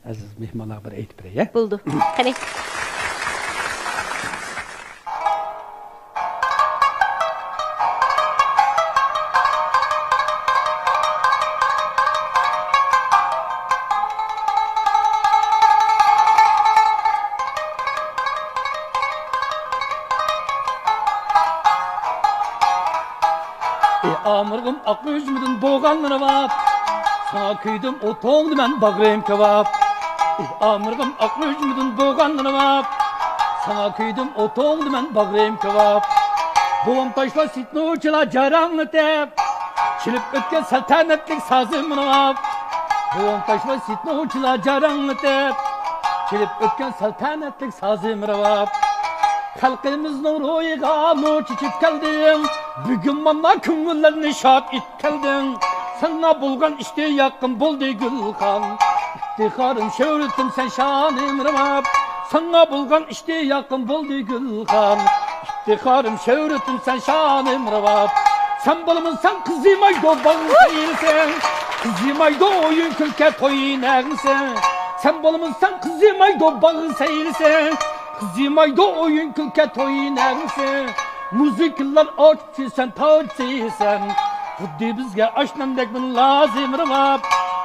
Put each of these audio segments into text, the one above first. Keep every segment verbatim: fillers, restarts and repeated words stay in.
ئەزىز مېھمانلارغا بىر ئېيتىپ بېرەي، ھە؟ بولىدۇ. قېنى. ئى ئامرىغىم ئاق ئۈجمىدىن بولغان رىۋاب، ساڭا كۆيدۈم ئوتۇڭدىمەن باغرىم كاۋاپ. ئى ئامرىغىم ئاق ئۈجمىدىن بولغان رىۋاب، ساڭا كۆيدۈم ئوتۇڭدىمەن باغرىم كاۋاپ. بوۋام تاشلاش سېتنوچىلار جاراڭلىتىپ، چېلىپ ئۆتكەن سەلتەنەتلىك سازىم رىۋاب. بوۋام تاشلاش سېتنوچىلار جاراڭلىتىپ، چېلىپ ئۆتكەن سەلتەنەتلىك سازىم رىۋاب. خەلقىمىزنىڭ روھىغا نۇر چېچىپ كەلدىڭ، بۈگۈن مانا كۆڭۈللەرنى شاد ئېتىپ كەلدىڭ. ساڭا بولغان ئىشتىياقىم بولدى گۈلخان، ئىپتىخارىم شۆھرىتىم سەن شانىم رىۋاب. ساڭا بولغان ئىشتىياقىم بولدى گۈلخان، ئىپتىخارىم شۆھرىتىم سەن شانىم رىۋاب. سەن بولمىساڭ قىزىمايدۇ باغ سەيلىسەڭ، قىزىمايدۇ ئويۇن كۈلكە توي نەغمىسى. سەن بولمىساڭ قىزىمايدۇ باغ سەيلىسەڭ، قىزىمايدۇ ئويۇن كۈلكە توي نەغمىسى. مۇزىكىلار ئاچ سەن تاج سەن، خۇددى بىزگە ئاشنامدەك بىر لازىم رىۋاب.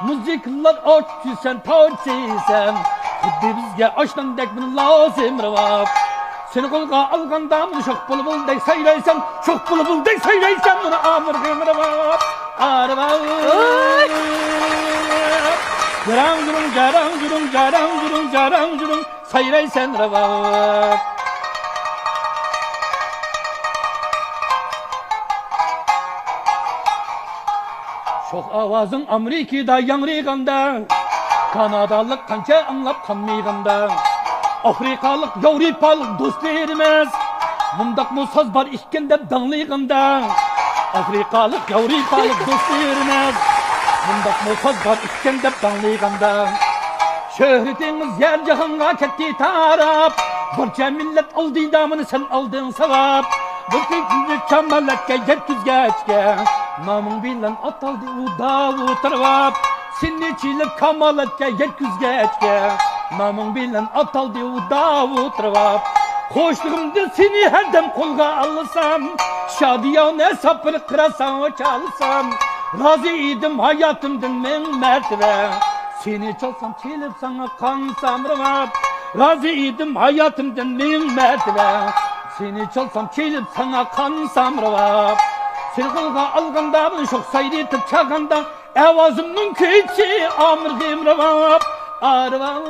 مۇزىكىلار ئاچ سەن تاج سەن، خۇددى بىزگە ئاشنامدەك بىر لازىم رىۋاب. سېنى قولغا ئالغاندا مانا شوخ بۇلبۇلدەك سايرايسەن، شوخ بۇلبۇلدەك سايرايسەن، مانا ئامرىغىم رىۋاب. ئارىۋاب. جاراڭ جۇرۇڭ، جاراڭ جۇرۇڭ، جاراڭ جۇرۇڭ، جاراڭ جۇرۇڭ. سايرايسەن راۋاب. شوخ ئاۋازىڭ ئامېرىكىدا ياڭرىغاندا، كانادالىق قانچە ئاڭلاپ قانمىغاندا، ئافرىقالىق، ياۋروپالىق دوستلىرىمىز مۇنداقمۇ ساز بار ئىكەن دەپ داڭلىغاندا، ئافرىقالىق، ياۋروپالىق دوستلىرىمىز مۇنداقمۇ ساز بار ئىكەن دەپ داڭلىغاندا، شۆھرىتىڭىز يەر جاھانغا كەتتى تاراپ، بارچە مىللەت ئالدىدا مانا سەن ئالدىڭ ساۋاب. بىر كۈننى كامالەتكە يەتكۈزگەچكە، نامىڭ بىلەن ئاتالدى ئۇ داۋۇت راۋاب. سېنى چېلىپ كامالەتكە يەتكۈزگەچكە، نامىڭ بىلەن ئاتالدى ئۇ داۋۇت راۋاب. قوشلىقىمدا سېنى ھەردەم قولغا ئالسام، شادىيانە ساپىرى قىرا ساڭا چالسام، رازى ئىدىم ھاياتىمدىن مىڭ مەرتىۋە. سېنى چالسام، چېلىپ ساڭا قانسام راۋاب. رازى ئىدىم ھاياتىمدىن مىڭ مەرتىۋە. سېنى چالسام، چېلىپ ساڭا قانسام راۋاب. سېنى قولغا ئالغاندا، بىر شوخ سايرىتىپ چالغاندا، ئاۋازىمنىڭ كۈيچى ئامرىغىم راۋاب. ئارىۋاب.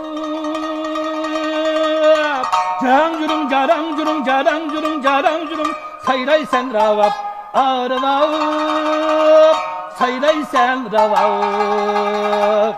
جاراڭ جۇرۇڭ، جاراڭ جۇرۇڭ، جاراڭ جۇرۇڭ، جاراڭ جۇرۇڭ. سايرايسەن راۋاب، ئارىۋاب، سايرايسەن راۋاب.